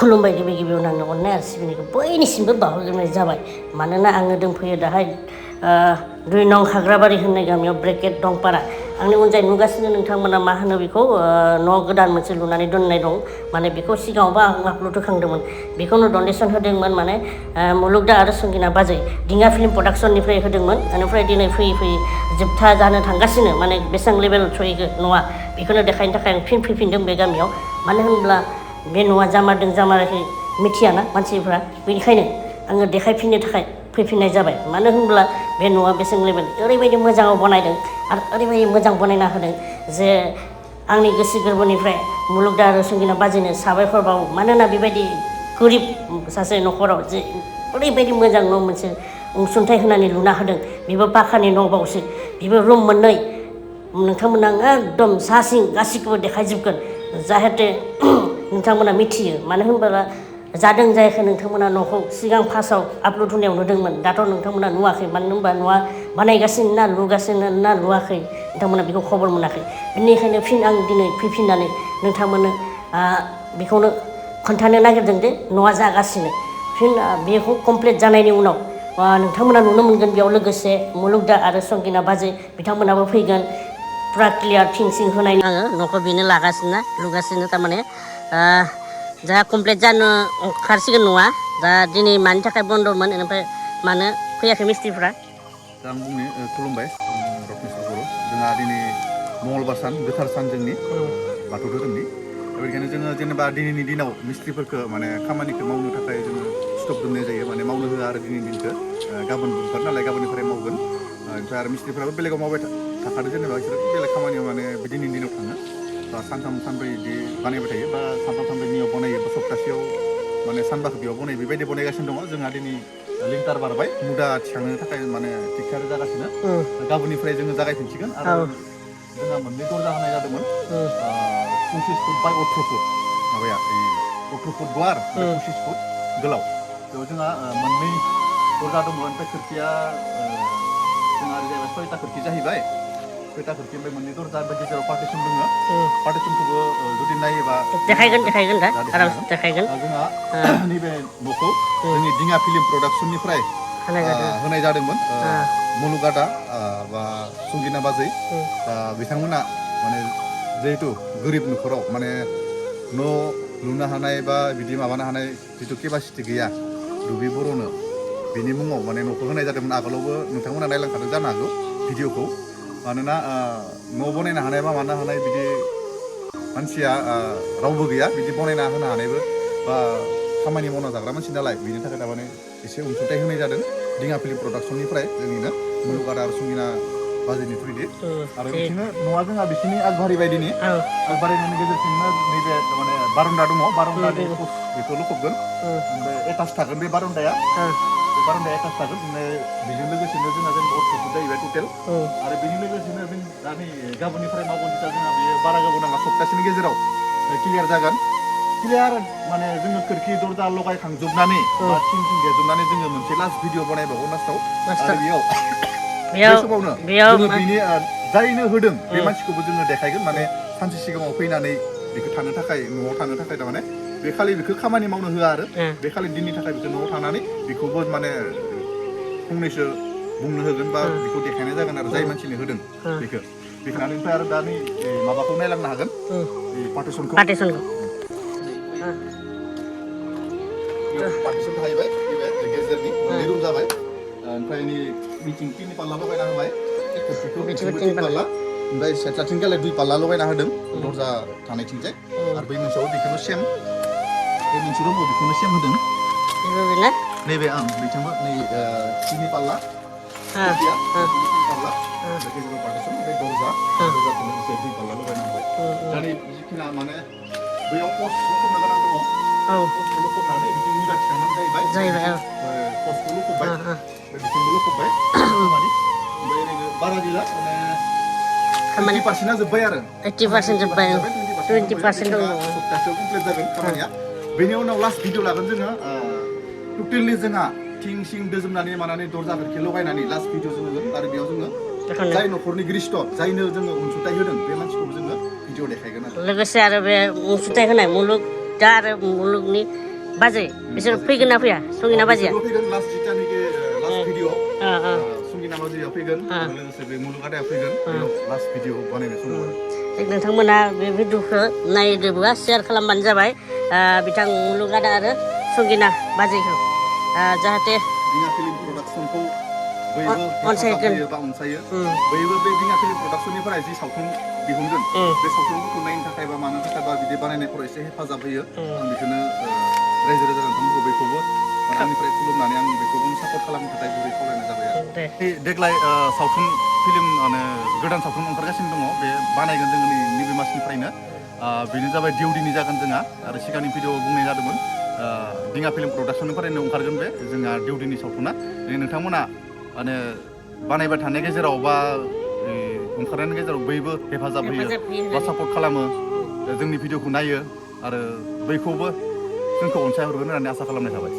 खुलुमबाय गिबियाव नांनो अननाय आरो सिबिनायखौ बयनिसिमबो बावहरग्रोनाय जाबाय मानोना आङो दंफैयो दाहाय 2 नं हाग्राबारि होननाय गामियाव ब्रेकेट दंपारा आंनि उनजाय नुगासिनो नोंथांमोना मा होनो बेखौ न' गोदान मोनसे लुनानै दोननाय दं माने बेखौ सिगाङावबो आं आपल'ड होखांदोंमोन बेखौनो डनेसन होदोंमोन माने मुलुगदा आरो संगिना बाजै दिङा फिल्म प्रडाक्सननिफ्राय होदोंमोन बेनिफ्राय दिनै फैयै फैयै जोबथा जानो थांगासिनो माने बेसेबां लेभेल सहैगोन न'आ बेखौनो देखायनो थाखाय आं फिन फैफिनदों बे गामियाव मानो होनब्ला बे न'आ जामारदों जामाराखै मिथियाना मानसिफ्रा बेनिखायनो आङो देखायफिननो थाखाय फैफिननाय जाबाय मानो होनब्ला बे न'आ बेसेबां लेभेल ओरैबायदि मोजाङाव बनायदों आरो ओरैबायदि मोजां बनायना होदों जे आंनि गोसो गोरबोनिफ्राय मुलुगदा आरो संगिना बाजैनो साबायखर बावो मानोना बेबायदि गोरिब सासे न'खराव जे ओरैबायदि मोजां न' मोनसे अनसुंथाइ होनानै लुना होदों बेबो पाखानि न' बावसो बेबो रुम मोननै नोंथांमोना एकदम सा सिं गासैखौबो देखायजोबगोन जाहाथे नोंथांमोना मिथियो मानो होनबोला जादों जायाखै नोंथांमोना न'खौ सिगां फार्स्टआव आपल'ड होनायाव नुदोंमोन दाथ' नोंथांमोना नुवाखै मानो होनबा न'आ बानायगासिनो ना लुगासिनो ना लुवाखै नोंथांमोना बेखौ खबर मोनाखै बेनिखायनो फिन आं दिनै फैफिननानै नोंथांमोननो बेखौनो खोन्थानो नागिरदों दे न'आ जागासिनो फिन बेखौ कमप्लिट जानायनि उनाव नोंथांमोना नुनो मोनगोन बेयाव लोगोसे मुलुगदा आरो संगिना बाजै बिथांमोनाबो फैगोन पुरा क्लियार थिंसिं होनायनि आङो न'खौ बेनो लागासिनो लुगासिनो थारमाने दा कमप्लिट जानो ओंखारसिगोन न'आ दा दिनै मानि थाखाय बन्द'मोन बेनिफ्राय मानो फैयाखै मिस्ट्रिफ्रा दा आं बुंनो खुलुमबाय रत्नेस्वर बर' जोंहा दिनै मंगलबार सान गोथार सान जोंनि बाथौ धोरोमनि दा बेनिखायनो जोङो जेनेबा दिनैनि दिनाव मिस्ट्रिफोरखौ माने खामानिखौ मावनो थाखाय जोङो स्टप दोननाय जायो माने मावनो होआ आरो दिनैनि दिनखौ गाबोन बुधबार नालाय गाबोननिफ्राय मावगोन ओमफ्राय आरो मिस्ट्रिफ्राबो बेलेगाव मावबाय थाखादो जेनेबा बिसोर बेलेग खामानियाव माने दिनैनि दिनाव थाङो बा सानथाम सानब्रै बिदि बानायबाय थायो बा सानथाम सानब्रैनियाव बनायो बा सप्तासेयाव माने सानबाखौ बेयाव बनायो बेबायदि बनायगासिनो दङ जोंहा दिनै लिंटार बारबाय मुदा थिखांनो थाखाय माने थिग जागासिनो गाबोननिफ्राय जोङो जागायफिनसिगोन आरो जोंहा मोननै दरजा होनाय जादोंमोन 25 फुट बाय 18 फुट माबाया 18 फुट गुवार 25 फुट गोलाव बेयाव जोंहा मोननै दरजा दंमोन ओमफ्राय खोरखिया जोंहा जाहैबाय 6टा खोरखि जाहैबाय 6टा खोरखि ओमफ्राय मोननै दरजा ओमफ्राय गेजेराव पार्टिसन दङ पार्टिसनखौबो जुदि नायोबा देखायगोन दा आरामसे देखायगोन जोंहा नैबे न'खौ जोंनि दिङा फिल्म प्रडाक्सननिफ्राय होनाय जादोंमोन मुलुगादा बा संगिना बाजै दा बिथांमोना माने जिहेतु गोरिब न'खराव माने न' लुनो हानाय बा बिदि माबानो हानाय जिथु केपासिटि गैया दुबि बर'नो बिनि मुङाव माने न'खौ होनाय जादोंमोन आगोलावबो नोंथांमोना नायलांखादों जानो हागौ भिडिअखौ मानोना न' बनायनो हानाय बा मानो हानाय बिदि मानसिया रावबो गैया बिदि बनायना होनो हानायबो बा खामानि मावना जाग्रा मानसि नालाय बेनि थाखाय थारमाने एसे अनसुंथाइ होनाय जादों दिङा फिल्म प्रडाक्सननिफ्राय जोंनिनो मुलुगादा आरो संगिना बाजैनि थ्रुयै आरो बिथिंनो न'आ जोंहा बिसिनि आगबारिबाय दिनै आगबारिनायनि गेजेरजोंनो नैबे माने बारन्दा दङ बारन्दानि बेखौ लखबगोन ओमफ्राय एटाच थागोन बे बारन्दाया एटाच थागोन बेजों लोगोसेनो जोंहा जेनेबा 18 फुट जाहैबाय टटेल आरो बेनि लोगोसेनो जों दा नै गाबोननिफ्राय मावगोन जिता जोंहा बेयो बारा गोबाव नाङा सप्तासेनि गेजेराव क्लियार जागोन क्लियार माने जोङो खोरखि दरजा लगायखांजोबनानै बा थिं देजोबनानै जोङो मोनसे लास्ट भिडिअ बनायबावो लास्टआव आरो बेयाव बे समावनो जोङो बिनि जायनो होदों बे मानसिखौबो जोङो देखायगोन माने सानसे सिगाङाव फैनानै बेखौ थानो थाखाय न'आव थानो थाखाय थारमाने बे खालि बेखौ खामानि मावनो होआ आरो बे खालि दिननि थाखाय बेखौ न'आव थानानै बेखौबो माने फंनैसो बुंनो होगोन बा बेखौ देखायनाय जागोन आरो जाय मानसिनो होदों बेखौ देखायनानै ओमफ्राय आरो दा नै माबाखौ नायलांनो हागोन पार्टिसनखौ पार्टिसन थाहैबाय गेजेरनि मोननै रुम जाबाय ओमफ्राय नै मिटिं 3 पाल्ला लगायना होबाय खोरखिखौ 3 पाल्ला ओमफ्राय सेथलाथिं गालाय 2 पाल्ला लगायना होदों दरजा थानायथिंजाय आरो बै मोनसेयाव बेखौनो सेम बे मोनसे रुमाव बेखौनो सेम होदों नैबे बिथिंबो नै 3 पाल्ला खोरखिया 3 पाल्ला गेजेराव पार्टिसन ओमफ्राय दरजाखौनो एसे 2 पाल्ला लगायना होबाय दा नै जिखिना माने बैयाव पस्ट लखबनो गोनां दङ पस्टखौ लखबनानै बिथिं मुदा थिखांनानै जाहैबाय पस्टखौ लखबबाय बिथिंबो लखबबाय ओमफ्राय ओरैनो बारा गैला माने 80% जोब्बाय आरो 80% जोब्बाय 20% दङ सप्तासेयाव कमप्लिट जागोन खामानिया बेनि उनाव लास्ट भिडिअ लागोन जोङो टटेलि जोंहा थिं सिं दोजोबनानै मानानै दरजा खोरखि लगायनानै लास्ट भिडिअ जोङो आरो बेयाव जोङो जाय न'खरनि गिरिस्थ जायनो जोङो अनसुंथाइ होदों बे मानसिखौबो जोङो भिडिअ देखायगोन आरो लोगोसे आरो बे अनसुंथाइ होनाय मुलुग दा आरो मुलुगनि बाजै बिसोर फैगोन ना फैया संगिना बाजैया फैगोन लास्ट जितानिखि लास्ट भिडिअ संगिना बाजैया फैगोन लोगोसे बे मुलुगादाया फैगोन लास्ट भिडिअ बानायनाय समाव नोंथांमोना बे भिडिअखौ नायदोंबा शेयार खालामबानो जाबाय बिथां मुलुगादा आरो संगिना बाजैखौ जाहाथे दिङा फिल्म प्रडाक्सनखौ अनसायगोन बा अनसायो बयबो बे दिङा फिल्म प्रडाक्सननिफ्राय जि सावथुन दिहुनगोन बे सावथुनफोरखौ नायनो थाखाय बा मानो थाखाय बा बिदि बानायनायफोराव एसे हेफाजाब होयो आं बेखौनो रायजो राजा नोंथांमोनखौ बेखौबो आंनिफ्राय खुलुमनानै आं बेखौबो सापर्ट खालामनो थाखाय गुरै खावलायनाय जाबाय आरो देग्लाय सावथुन फिल्म गोदान सावथुन ओंखारगासिनो दङ बे बानायगोन जोङो नैबे मासनिफ्रायनो बेनो जाबाय दिउदिनि जागोन जोंहा आरो सिगांनि भिडिअ बुंनाय जादोंमोन दिङा फिल्म प्रडाक्सननिफ्रायनो ओंखारगोन बे जोंहा दिउदिनि सावथुना नोंथांमोना माने बानायबाय थानाय गेजेराव बा ओंखारनायनि गेजेराव बयबो हेफाजाब होयो बा सापर्ट खालामो जोंनि भिडिअखौ नायो आरो बैखौबो जोंखौ अनसायहरगोन होननानै आसा खालामनाय थाबाय